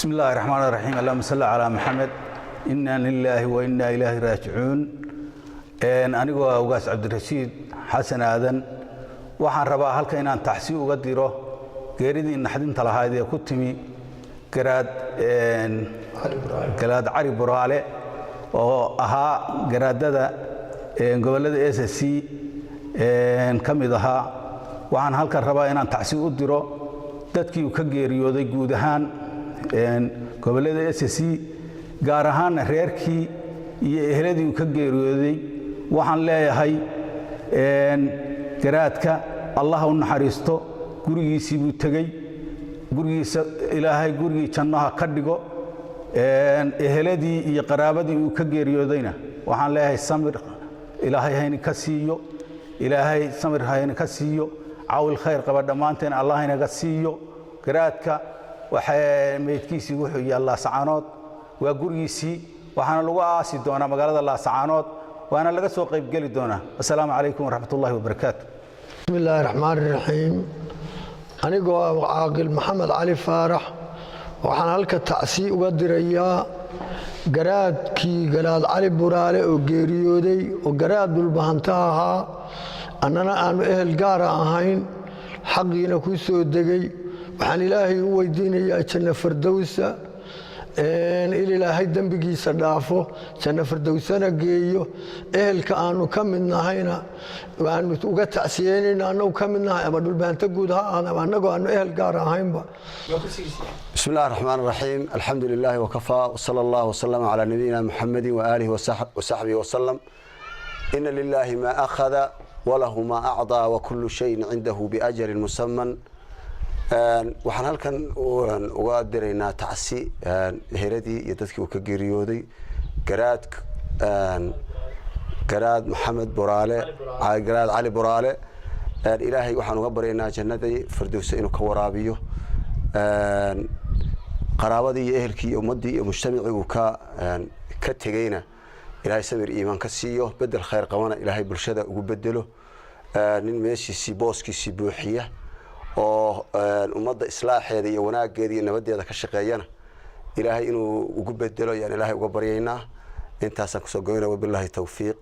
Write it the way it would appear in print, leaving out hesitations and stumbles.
بسم الله الرحمن الرحيم، اللهم صل على محمد. إنا لله وإنا إليه راجعون. Anigoo ah Ugaas Cabdirashiid Xasan Aadan, waxaan rabaa halka inaan tacsi uga diro geeridii naxdinta lahayd ee ku timi Garaad Cali Buraale oo ahaa garaadada gobollada SSC ka mid ahaa. Waxaan halkan rabaa inaan tacsi u diro dadkii uu ka geeriyooday guud ahaan gobollada SSC, gaar ahaanna reerkii iyo ehladii uu ka geeriyooday. Waxaan leeyahay garaadka Allah u naxariisto, gurigiisii buu tegey, gurigiisa Ilaahay gurigii jannaha ka dhigo. Eheladii iyo qaraabadii uu ka geeriyoodayna waxaan leeyahay samir Ilaahay hayni ka siiyo, Ilaahay samir hayni ka siiyo, caawil khayr qaba dhammaanteen Allah inaga siiyo. Garaadka waxaa meydkiisii wuxuu yaal Laasacaanood, waa gurigiisii, waxaana lagu aasi doonaa magaalada Laasacaanood, waana laga soo qaybgeli doonaa. Assalaamu calaykum waraxmat ullahi wabarakaatu. Bismi illaahi raxmaan raxiim. Anigoo ah Caaqil Maxamed Cali Faarax, waxaan halka tacsi uga dirayaa garaadkii Garaad Cali Buraale oo geeriyooday, oo garaad Dhulbahanta ahaa, annana aanu ehel gaara ahayn, xaqiina ku soo degay. Waxaan Ilaahay u weydiinayaa janno fardowsa in Ilaahay dembigiisa dhaafo, janno fardowsana geeyo. Ehelka aanu ka mid nahayna waanu uga tacsiyeynayna, annagu ka mid nahay ama Dhulbahanto guud ha ahaada ama annagoo aanu ehel gaar ahaynba. بسم الله الرحمن الرحيم، الحمد لله وكفى، وصلى الله وسلم على نبينا محمد وآله وصحبه وسلم. إن لله ما أخذ وله ما أعطى، وكل شيء عنده بأجل مسمى. Waxaan halkan uga diraynaa tacsi eheladii iyo dadkii uu ka geeriyooday Garaad Maxamed Buraale, Garaad Cali Buraale. Ilaahay waxaan uga baryaynaa jannadii firdowsa inuu ka waraabiyo. Qaraabadii iyo ehelkii iyo ummaddii iyo mujtamacii uu ka tegeyna Ilaahay samir iimaan ka siiyo, bedel khayr qabana Ilaahay bulshada ugu bedelo, nin meeshiisii booskiisii buuxiya oo ummadda islaaxeeda iyo wanaageeda iyo nabadeeda ka shaqeeyana Ilaahay inuu ugu bedelo ayaan Ilaahay uga baryaynaa. Intaasaan kusoo goyna, wabilaahi towfiiq.